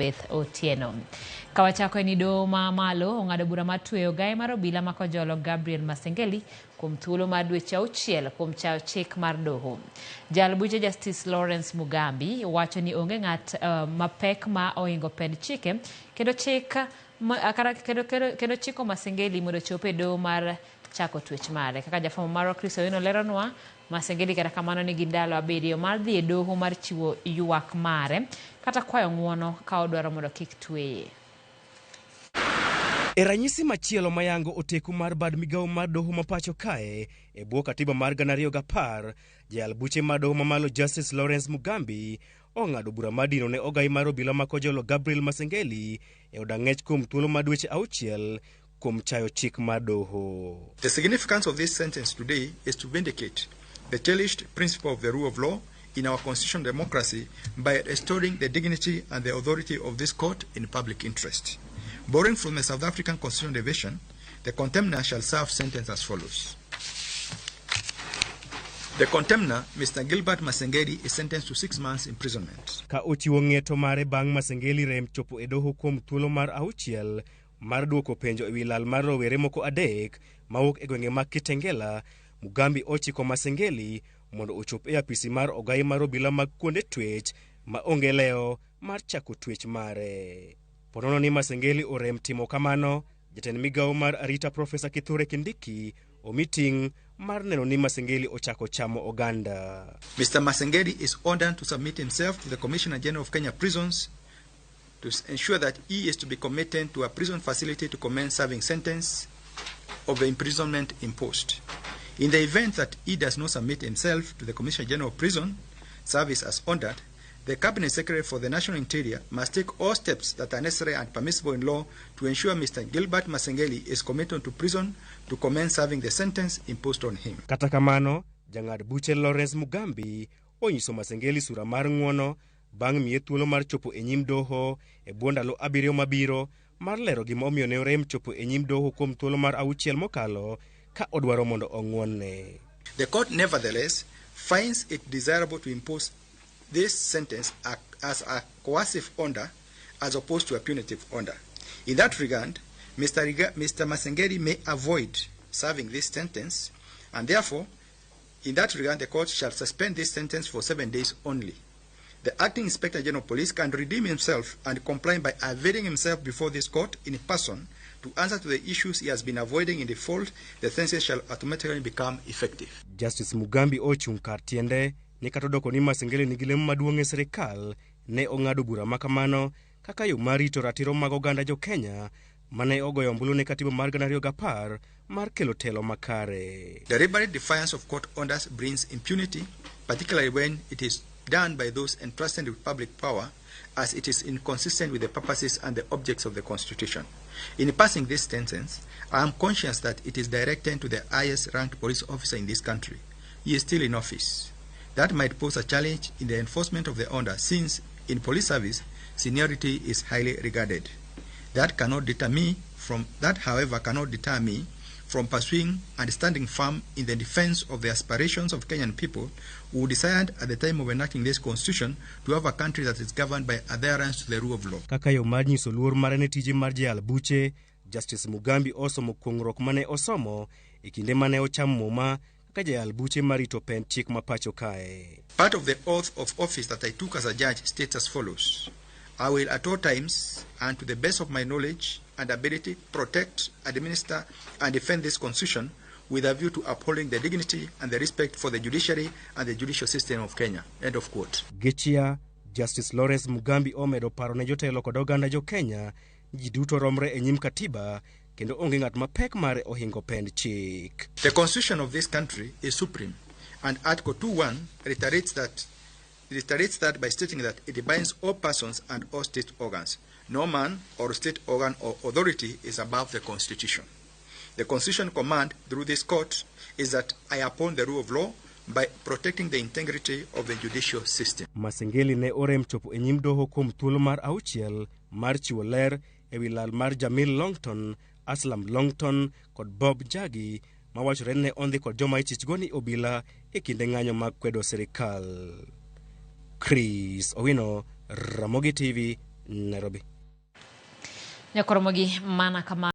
Elizabeth Otieno. Kawachako en ni doho ma malo ong'ado bura mar tweyo gaye mar obila ma Kojolo Gabriel Masengeli kuom thuolo mar dweche auchiel kuom chayo chik mar doho. Jal buche Justice Lawrence Mugambi wacho ni onge ng'at mapek ma ohingo pend chike kendo chik kendo, kendo, kendo chiko Masengeli mondo ochop e doho mar chako twech mare. Kaka jafwambo marwa Chris Owino leronwa, Masengeli kata kamano nigi ndalo abiriyo mar dhi e doho mar chiwo ywak mare kata kwayo ng'uono ka odwaro mondo kik tweye. E ranyisi machielo mayango oteku mar bad migawo mar doho ma pacho kae e bwo katiba mar 2010, jayal buche mar doho mamalo Justice Lawrence Mugambi ong'ado bura mar dino ne ogai mar obila ma Kojolo Gabriel Masengeli e od ang'ech kuom thuolo mar dweche auchiel kuom chayo chik mar doho. The significance of this sentence today is to vindicate the cherished principle of the rule of law in our constitutional democracy by restoring the dignity and the authority of this court in public interest. Borrowing from the South African Constitutional Division, the contemner shall serve sentence as follows. The contemner, Mr. Gilbert Masengeli, is sentenced to 6 months imprisonment. Ka ochiwo ng'eto mare bang' Masengeli rem chopo e doho kuom thuolo mar auchiel mar duoko penjo ewi lal mar rowere moko adek mawuok e gwenge mag Kitengela, Mugambi ochiko Masengeli mondo ochop e apisi mar ogai mar obila mag kuonde twech ma onge lewo mar chako twech mare. Ponono ni Masengeli orem timo kamano, jatend migawo mar arita Profesa Kithure Kindiki omi ting' mar neno ni Masengeli ochako chamo oganda. Mr. Masengeli is ordered to submit himself to the Commissioner General of Kenya Prisons to ensure that he is to be committed to a prison facility to commence serving sentence of the imprisonment imposed. In the event that he does not submit himself to the Commissioner General of Prison Service as ordered, the Cabinet Secretary for the National Interior must take all steps that are necessary and permissible in law to ensure Mr. Gilbert Masengeli is committed to prison to commence serving the sentence imposed on him. Kata kamano, jang'ad buche Lawrence Mugambi onyiso Masengeli sura mar ng'uono bang' miye thuolo mar chopo e nyim doho e bwo ndalo abiriyo mabiro mar lero gima omiyo ne orem chopo e nyim doho kuom thuolo mar auchiel mokalo ka odwaro mondo ong'uonne. The court nevertheless finds it desirable to impose this sentence as a coercive order as opposed to a punitive order. In that regard, Mr. Masengeli may avoid serving this sentence, and therefore, in that regard, the court shall suspend this sentence for 7 days only. The acting Inspector General of Police can redeem himself and comply by availing himself before this court in person to answer to the issues he has been avoiding. In default, the sentence shall automatically become effective. Justice Mugambi ochung' kar tiende ni kata odoko ni Masengeli nigi lemo maduong' e sirikal ne ong'ado bura ma kamano kaka yo mar rito ratiro mag oganda jo-Kenya mane ogoyo ombulu ne katiba mar 2010 mar kelo telo makare. Deliberate defiance of court orders brings impunity, particularly when it is done by those entrusted with public power, as it is inconsistent with the purposes and the objects of the Constitution. In passing this sentence, I am conscious that it is directed to the highest ranked police officer in this country. He is still in office. That might pose a challenge in the enforcement of the order, since in police service, seniority is highly regarded. That, however, cannot deter me from pursuing and standing firm in the defense of the aspirations of Kenyan people who desired at the time of enacting this constitution to have a country that is governed by adherence to the rule of law. Kaka yo mar nyiso luor mare ne tije mar jayal buche, Justice Mugambi osomo kuong'ruok mane osomo e kinde mane ochamo muma kaka jayal buche marito pend chik ma pacho kae. Part of the oath of office that I took as a judge states as follows. I will at all times and to the best of my knowledge and ability protect, administer, and defend this constitution with a view to upholding the dignity and the respect for the judiciary and the judicial system of Kenya. End of quote. Gichia, Justice Lawrence Mugambi omedo paro ne jotelo kod oganda jo Kenya ni ji duto romre e nyim katiba kendo onge ng'at ma pek mare ohingo pend chik. The constitution of this country is supreme, and Article 2.1 reiterates that by stating that it binds all persons and all state organs. No man or state organ or authority is above the constitution. The constitution command through this court is that I uphold the rule of law by protecting the integrity of the judicial system. Masengeli ne orem chopo e nyim doho kuom thuolo mar auchiel mar chiwo ler ewi lal mar Jamil Longton, Aslam Longton kod Bob Njagi mawachore ni ne ondhi kod joma ichichgo ni obila e kinde ng'anyo mag kwedo sirikal. Chris Owino, Ramogi TV, Nairobi. Nyakoromogi mana kama.